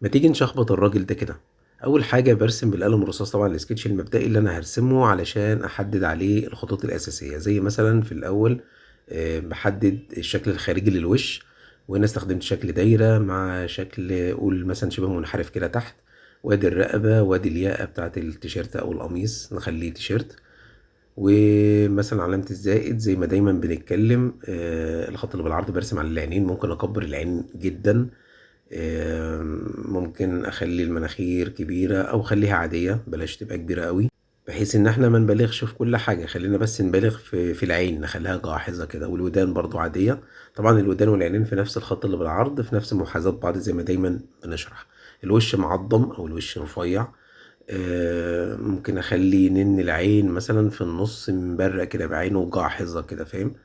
ما تيجي نشخبط الراجل ده كده. اول حاجة برسم بالقلم الرصاص طبعا السكتش المبدئي اللي انا هرسمه علشان احدد عليه الخطوط الاساسية. زي مثلا في الاول بحدد الشكل الخارجي للوش، وهنا استخدمت شكل دايرة مع شكل قول مثلا شبه منحرف كده تحت، وادي الرقبة وادي الياقه بتاعت التيشيرت او القميص نخليه تيشيرت، ومثلا علامة الزائد زي ما دايما بنتكلم، الخط اللي بالعرض برسم على العينين، ممكن اكبر العين جدا، ممكن اخلي المناخير كبيرة او اخليها عادية، بلاش تبقى كبيرة قوي، بحيث ان احنا ما نبالغش في كل حاجة، خلينا بس نبالغ في العين نخليها جاحظة كده، والودان برضو عادية. طبعا الودان والعينين في نفس الخط اللي بالعرض، في نفس محاذاة بعض زي ما دايما بنشرح. الوش معضم او الوش رفيع، ممكن اخلي نن العين مثلا في النص مبرق كده بعينه جاحظة كده، فاهم؟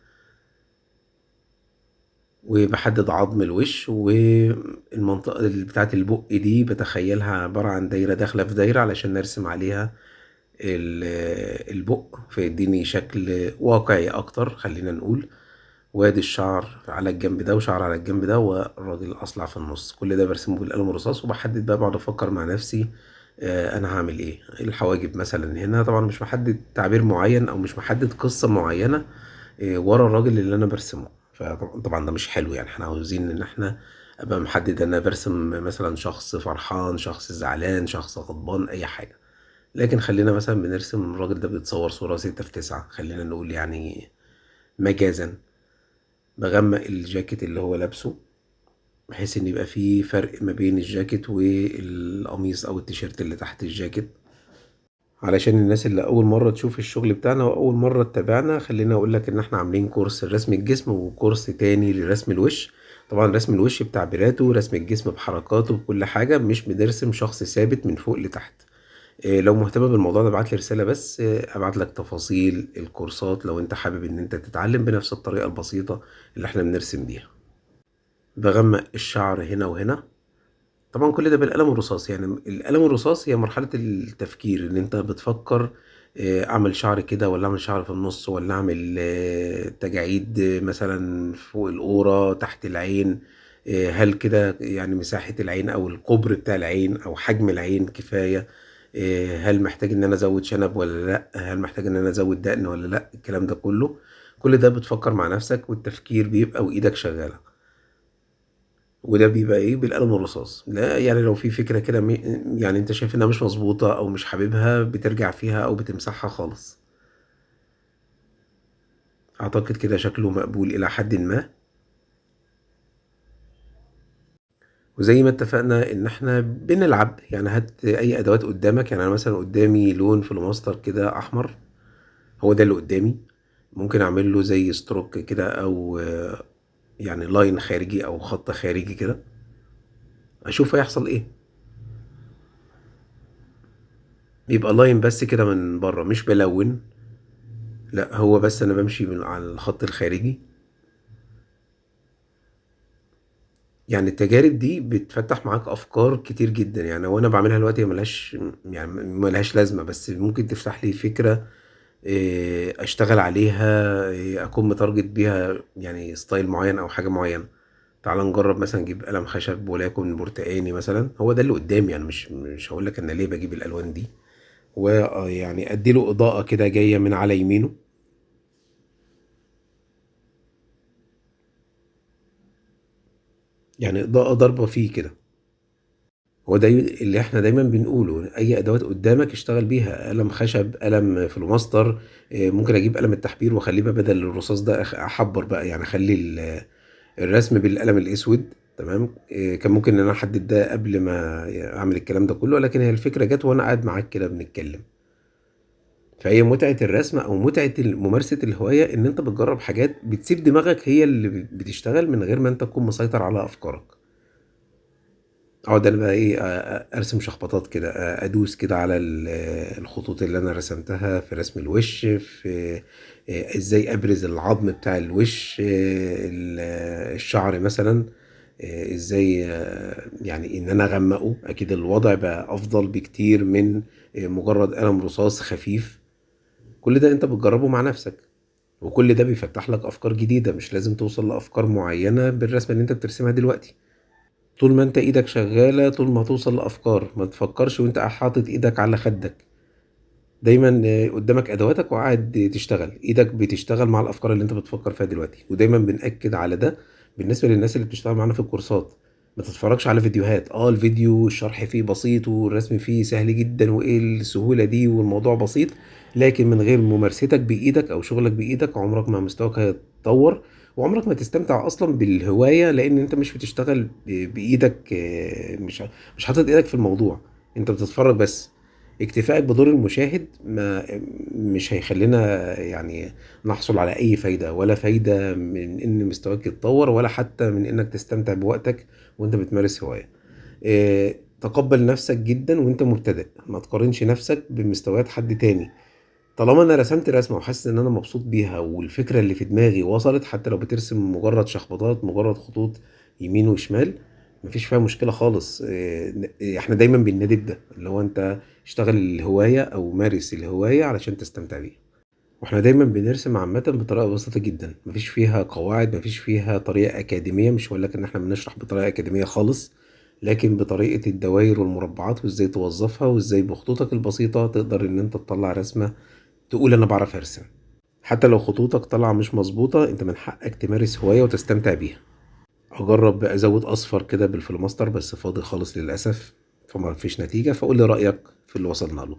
وبحدد عظم الوش، والمنطقة اللي بتاعت البق دي بتخيلها عبارة عن دايرة داخلة في دايرة علشان نرسم عليها البق، فيديني شكل واقعي أكتر خلينا نقول. وادي الشعر على الجنب ده وشعر على الجنب ده والراجل الأصلع في النص، كل ده برسمه بالقلم الرصاص. وبحدد بقى، بقعد أفكر مع نفسي، أنا هعمل إيه. الحواجب مثلا هنا طبعا مش محدد تعبير معين أو مش محدد قصة معينة، ورا الراجل اللي أنا برسمه، فطبعا ده مش حلو. احنا عاوزين إن احنا أبقى محدد أنا برسم مثلا شخص فرحان، شخص زعلان، شخص غضبان، أي حاجة. لكن خلينا مثلا بنرسم الراجل ده بيتصور صورة 6 في 9، خلينا نقول مجازا. بغمق الجاكيت اللي هو لابسه بحيث ان يبقى فيه فرق ما بين الجاكيت والقميص او التيشيرت اللي تحت الجاكيت، علشان الناس اللي اول مرة تشوف الشغل بتاعنا واول مرة تتابعنا. خلينا اقول لك ان احنا عاملين كورس لرسم الجسم وكورس تاني لرسم الوش. طبعا رسم الوش بتعبيراته، رسم الجسم بحركاته، بكل حاجة، مش بنرسم شخص ثابت من فوق لتحت. لو مهتم بالموضوع ده ابعت لي رسالة بس، ابعت لك تفاصيل الكورسات لو انت حابب ان انت تتعلم بنفس الطريقة البسيطة اللي احنا بنرسم بيها. بغمق الشعر هنا وهنا، طبعا كل ده بالقلم الرصاص. القلم الرصاص هي مرحلة التفكير، ان انت بتفكر، اعمل شعر كده ولا اعمل شعر في النص، ولا اعمل، تجاعيد مثلا فوق القورة تحت العين، هل كده مساحة العين او القبر بتاع العين او حجم العين كفاية، هل محتاج ان انا ازود شنب ولا لا، هل محتاج ان انا ازود دقن ولا لا، الكلام ده كله، كل ده بتفكر مع نفسك، والتفكير بيبقى وايدك شغالة. وده بيبقى ايه؟ بالقلم الرصاص. لا لو في فكرة كده انت شايف انها مش مظبوطة او مش حاببها، بترجع فيها او بتمسحها خالص. اعتقد كده شكله مقبول الى حد ما. وزي ما اتفقنا ان احنا بنلعب، هات اي ادوات قدامك. انا مثلا قدامي لون فلوماستر كده احمر، هو ده اللي قدامي، ممكن اعمل له زي ستروك كده او لاين خارجي او خط خارجي كده، اشوف هيحصل ايه. بيبقى لاين بس كده من بره، مش بلون، لا هو بس انا بمشي على الخط الخارجي. التجارب دي بتفتح معاك افكار كتير جدا. وانا بعملها دلوقتي هي ملهاش لازمه، بس ممكن تفتح لي فكرة، اشتغل عليها، اكون متارجت بيها ستايل معين او حاجة معينة. تعال نجرب مثلا نجيب قلم خشب وليكن برتقاني مثلا، هو ده اللي قدامي، مش هقول لك انا ليه بجيب الالوان دي، ادي له اضاءه كده جاية من على يمينه. اضاءه ضاربه فيه كده. هو ده اللي احنا دايما بنقوله، اي ادوات قدامك اشتغل بيها، قلم خشب، قلم فلوماستر، ممكن اجيب قلم التحبير واخليه بقى بدل الرصاص ده احبر بقى، اخلي الرسم بالقلم الاسود، تمام. كان ممكن ان انا احدد ده قبل ما اعمل الكلام ده كله، لكن هي الفكرة جت وانا قاعد معاك كده بنتكلم. فهي متعة الرسم او متعة ممارسة الهواية ان انت بتجرب حاجات بتسيب دماغك هي اللي بتشتغل من غير ما انت تكون مسيطر على افكارك. اقعد انا بقى ايه، ارسم شخبطات كده، ادوس كده على الخطوط اللي انا رسمتها في رسم الوش، في، ازاي ابرز العظم بتاع الوش، الشعر مثلا، ازاي، ان انا اغمقه. اكيد الوضع بقى افضل بكتير من، مجرد قلم رصاص خفيف. كل ده انت بتجربه مع نفسك، وكل ده بيفتح لك افكار جديدة، مش لازم توصل لافكار معينة بالرسمة اللي انت بترسمها دلوقتي. طول ما انت ايدك شغالة طول ما هتوصل لأفكار. ما تفكرش وانت حاطط ايدك على خدك، دايما قدامك ادواتك وقاعد تشتغل، ايدك بتشتغل مع الافكار اللي انت بتفكر فيها دلوقتي. ودايما بنأكد على ده بالنسبة للناس اللي بتشتغل معانا في الكورسات، ما تتفرجش على فيديوهات، الفيديو الشرح فيه بسيط والرسم فيه سهل جدا وايه السهولة دي والموضوع بسيط، لكن من غير ممارستك بايدك او شغلك بايدك عمرك ما مستواك هيتطور، وعمرك ما تستمتع اصلا بالهواية، لان انت مش بتشتغل بايدك، مش حاطط ايدك في الموضوع، انت بتتفرج بس. اكتفائك بدور المشاهد ما مش هيخلينا نحصل على اي فايدة، ولا فايدة من ان مستواك يتطور، ولا حتى من انك تستمتع بوقتك وانت بتمارس هواية. تقبل نفسك جدا وانت مبتدئ، ما تقارنش نفسك بمستويات حد تاني. طالما انا رسمت رسمة وحاسس ان انا مبسوط بيها والفكرة اللي في دماغي وصلت، حتى لو بترسم مجرد شخبطات، مجرد خطوط يمين وشمال، مفيش فيها مشكلة خالص. احنا دايما بننادي بده، اللي هو انت اشتغل الهواية او مارس الهواية علشان تستمتع بيها. واحنا دايما بنرسم عامة بطريقة بسيطة جدا، مفيش فيها قواعد، مفيش فيها طريقة أكاديمية، مش هقول لك إن احنا بنشرح بطريقة أكاديمية خالص، لكن بطريقة الدوائر والمربعات وازاي توظفها وازاي بخطوطك البسيطة تقدر إن انت تطلع رسمة تقول أنا بعرف أرسم. حتى لو خطوطك طالعة مش مظبوطة، انت من حقك تمارس هواية وتستمتع بيها. أجرب أزود أصفر كده بالفلوماستر، بس فاضي خالص للأسف، فما فيش نتيجة. فقول لي رأيك في اللي وصلنا له.